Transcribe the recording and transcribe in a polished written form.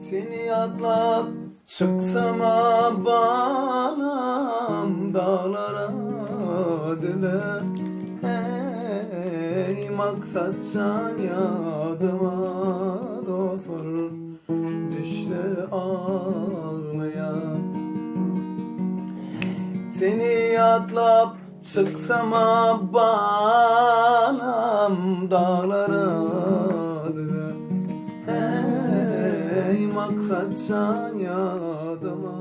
Seni ýatlap çyksam-a balam daglara düze Heý Maksat jan ýadyma dostlar düşse aglaýan Seni ýatlap çyksam-a balam daglara düze Heý Maksat jan ýadyma.